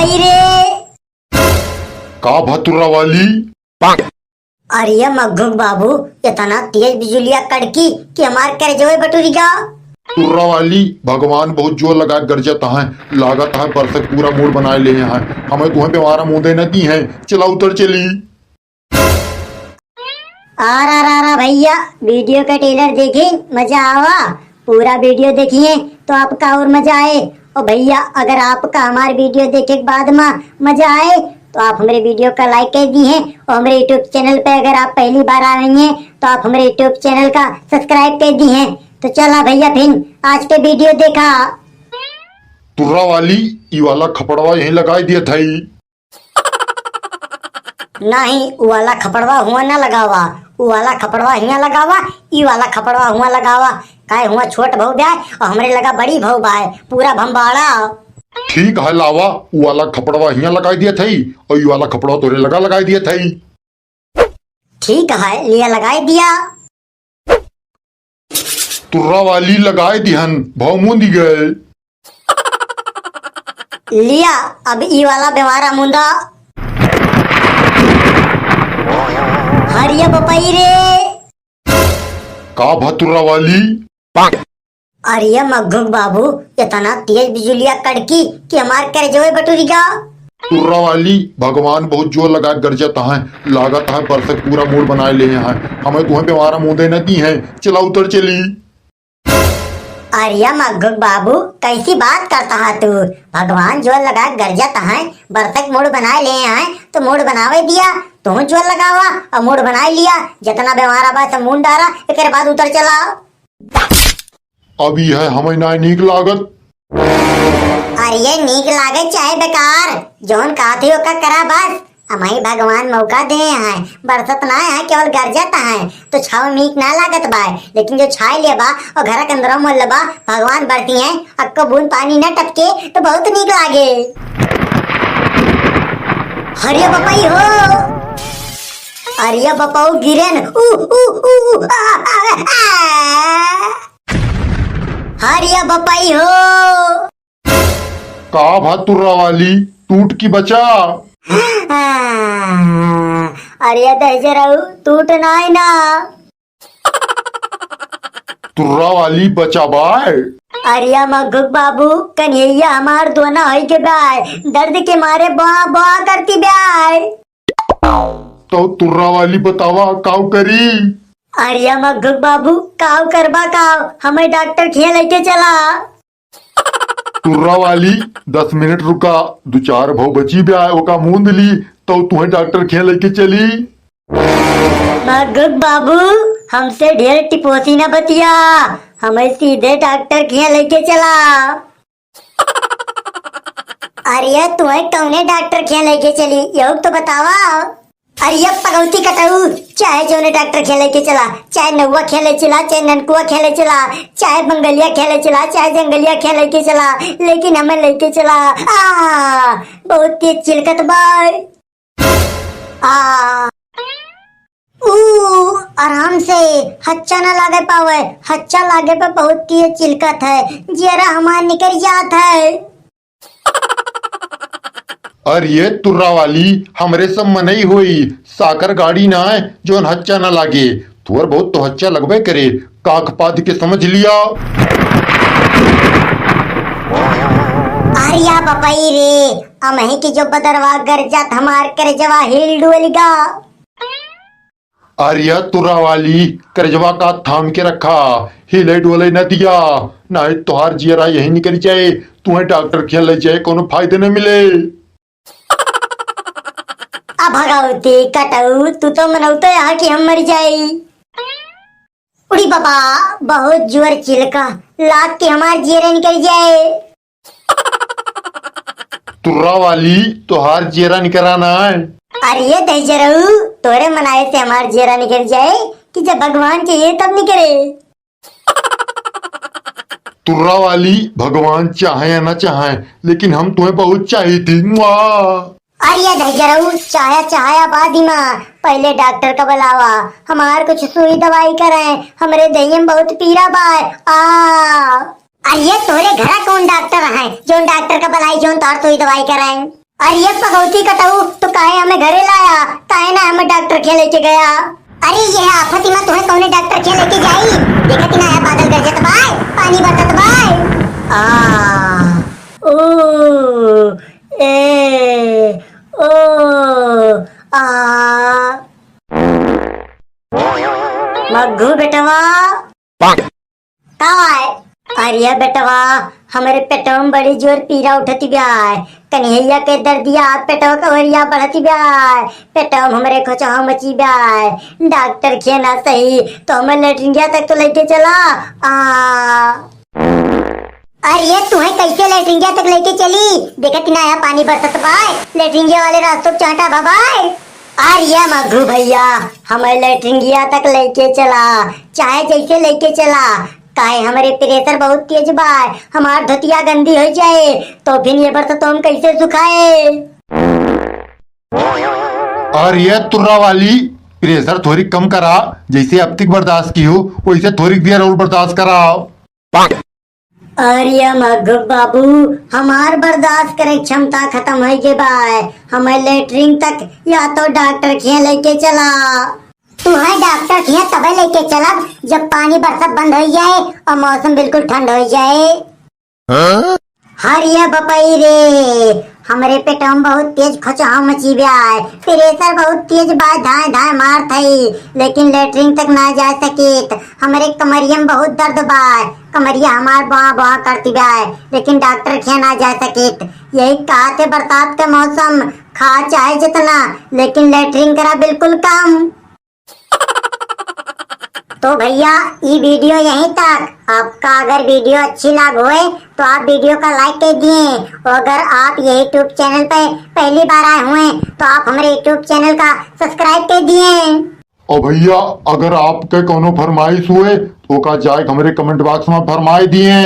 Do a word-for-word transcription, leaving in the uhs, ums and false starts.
रे। का भा तुर्रा वाली? अरे मग्घुक बाबू, इतना तेज बिजुलिया कड़की कि हमार करेजवे बटुरी गा। तुर्रा वाली, भगवान बहुत जोर लगा गरजत हैं, लागत है बरसक पूरा मूड बनाए ले हैं। हमें तुहें बेवारा मूंदे न दी हैं, चला उतर चली। आ रा रा रा भैया, वीडियो का ट्रेलर देखी, मजा आवा। पूरा वीडियो देखिए तो आपका और मजा आए। और भैया, अगर आपका हमार वीडियो देखे के बाद मा मजा आए तो आप हमरे वीडियो का लाइक कर दी हैं। और हमरे YouTube चैनल पे अगर आप पहली बार आ रही हैं तो आप हमरे YouTube चैनल का सब्सक्राइब कर दी हैं। तो चला भैया, फिर आज के वीडियो देखा। तुर्रा वाली, ई वाला खपड़वा यहीं लगाई दिया था। नहीं, उ वाला खपड़वा हुआ ना लगावा, उ वाला खपड़वा हियाँ लगावा, ई वाला खपड़वा हुआ लगावा। काहे हुआ छोट भऊ ब्याय और हमरे लगा बड़ी भऊ बाय, पूरा भंबाड़ा। ठीक है, लावा, उ वाला खपड़वा हियाँ लगाई दिया थई और ई वाला खपड़वा तोरे लगा लगाई दिया थई। ठीक है, लिया लगाई दिया। तुर्रा वाली लगाए दिहन, भव मुंदी गए। लिया, अब ई वाला बेवारा मुंदा। हरिया बपई रे। का भा तुर्रा वाली? अरे मग्घुक बाबू, इतना तेज बिजुलिया कड़की कि हमार करेजवे बटुरी गा। तुर्रा वाली, भगवान बहुत जोर लगा गरजत हैं, लागत है बरसक पूरा मूड बनाए ले हैं। हमें तुहें बेवारा मूंदे न दी हैं, चला उतर चली। अरे मग्घुक बाबू, कैसी बात करता है तू? भगवान जोर लगा गरजत हैं, बरसक मूड बनाए ले हैं, तो मूड बनावे दिया, तू जोर लगावा और मूड बनाए लिया। जितना बेवारा बा सब मूंद डारा, एकर बाद उतर चला। अब यह हमें ना नीक लागत। अरे नीक लागे चाहे बेकार, जौन कहत ही ओका करा बस। हमही भगवान मौका दे हैं, बरसत ना है, केवल गरजत है, तो छाव नीक ना लागत बा, लेकिन जो छाए ले बा और घर के अंदर मोल ले बा, भगवान बरसी हैं, अक्को बूंद पानी न टपके तो बहुत नीक लागे। हरिया बपई हो, अरिया बपऊ गिरेन, उ, उ, उ, उ, आ, आ, आ। हरिया बपई हो। का भा तुर्रा वाली, टूट की बचा? आ, अरिया दहिजरऊ, टूट नाय ना। तुर्रा वाली बचा बाय। अरिया मग्घुक बाबू, कन्हैया हमार दोना होई के बाय, दर्द के मारे बा बा करती बाय। तो तुर्रा वाली बतावा काव करी? अरे मग्घुक बाबू, काव करबा काव, हमें डॉक्टर खिया लेके चला। तुर्रा वाली, दस मिनट रुका, दो चार भव बची ब्याय, ओका मूंद ली, तो तुहें डॉक्टर खिया लेके चली। मग्घुक बाबू, हमसे ढेर टिपोसी ना बतिया, हमें सीधे डॉक्टर खिया लेके चला। अरे तुहे कौने डॉक्टर खिया लेके चली, यहू तो बतावा। अरे पगौती कटऊ, चाहे जौने डॉक्टर खिया लेके चला, चाहे नौवा खिया ले चला, चाहे ननकुआ खिया ले चला, चाहे बंगलिया खिया ले चला, चाहे जंगलिया खिया लेके चला, लेकिन हमें लेके चला। आ, बहुत तेज चिलकत बा। आ, ऊ आराम से हच्चा ना लागे पावे, हच्चा लागे पे बहुत तेज चिलकत है, जियरा हमार निकल जात है। अरे तुर्रा वाली, हमरे सब मनई होई, साकर गाड़ी ना है जौन हच्चा ना लागे, थोर बहुत तो हच्चा लगबे करे, काख पाद के समझ लिया। अरिया बपई रे, अमही के जो बदरवा गरजत हमार करेजवा हिल डुअल गा। अरिया तुर्रा वाली, करेजवा का थाम के रखा, हिले डुअले न दिया, नाहीं तोहार जियरा यही निकल जाए, तुहें डॉक्टर खिया ले जाए, कोनो फायदे न मिले। आ भगौती कटऊ, तू तो मनौते यहाँ कि हम मर जाई। उड़ी बाबा, बहुत जोर चिलका, लाग के हमार जियरा निकल जाए। तुर्रा वाली, तोहार जियरा निकरा ना है। अरे दहिजरऊ, तोरे मनाए से हमार जियरा निकल जाए कि जब भगवान चाहिए तब निकले। तुर्रा वाली, भगवान चाहे या ना चाहे, लेकिन हम तुहें बहुत चाहित ही। मुआ। अरे दहिजरऊ, चाहे चाहे आबादी मा, पहले डॉक्टर का बुलावा, हमार कुछ सुई दवाई करे, हमरे देहिया में बहुत पीरा बा। आ। अरे तोरे घरा कौन डॉक्टर है, जौन डॉक्टर का बुलाई, जौन तोहार सुई दवाई करे? अरे ये पगौती कटऊ, तू काहे हमें घरे लाया, काहे ना हमें डॉक्टर के लेके गया? अरे ये आफत में तुम्हें कौने डॉक्टर के लेके जाई? देखत ना है बादल गरजत बाय, पानी बरसत बाय। आ, ओ, ए, ओ, आ। मग्गू बेटवा। का है? अरे बेटवा, हमरे पेटवा में बड़ी जोर पीरा उठत बा। कन्हैया के दर्दिया, पेटवा के ओरिया बढ़त बा। पेटवा में हमरे खोचहा मची बा। डॉक्टर के ना सही, तो हमें लेटरिंगिया तक तो लेके चला। आ। अरे तुहे कैसे लेटरिंगिया तक लेके चली? देखत ना है पानी बरसत बाय, लेटरिंगिया वाले रास्तों चाटा बा बाय। अरे मग्गू भैया, हमें लेटरिंगिया तक लेके चला, चाहे जैसे लेके चला, काहे हमरे प्रेशर बहुत तेज बा, हमार धोतिया गंदी हो जाए, तो फिर ये बरसात हम कैसे सुखाए? अरे तुर्रा वाली, प्रेशर थोड़ी कम करा, जैसे अब तक बर्दाश्त कियो, वैसे थोड़ी देर और बर्दाश्त कराओ। अरे मग्गू बाबू, हमार बर्दाश्त करे क्षमता खत्म होइ गए बाय, हमें लेटरिन तक या तो डॉक्टर के लेके चला। तुहे डॉक्टर के तबे लेके चलब जब पानी बरसत बंद होइ जाए और मौसम बिल्कुल ठंड होइ जाए। हाँ? अरे बपई रे, हमरे पेटवा में बहुत तेज खोचहा मची बाय, प्रेशर बहुत तेज बाय, धाय धाय मारत हई, लेकिन लेटरिन तक ना जा सकित। हमरे कमरिया में बहुत दर्द बाय, कमरिया हमार बाँ बाँ करती बाय, लेकिन डॉक्टर के ना जा सकित। यही कहते बरसात के मौसम, खा चाहे जितना, लेकिन लेटरिन करा बिल्कुल कम। तो भैया, ई वीडियो यहीं तक। आपका अगर वीडियो अच्छी लाग होए तो आप वीडियो का लाइक कर दिए, और अगर आप यही YouTube चैनल पे पहली बार आए हुए तो आप हमारे YouTube चैनल का सब्सक्राइब कर दिए। और भैया, अगर आपके कोनो फरमाइश हुए तो ओका जाए हमरे कमेंट बॉक्स में फरमाए दिए।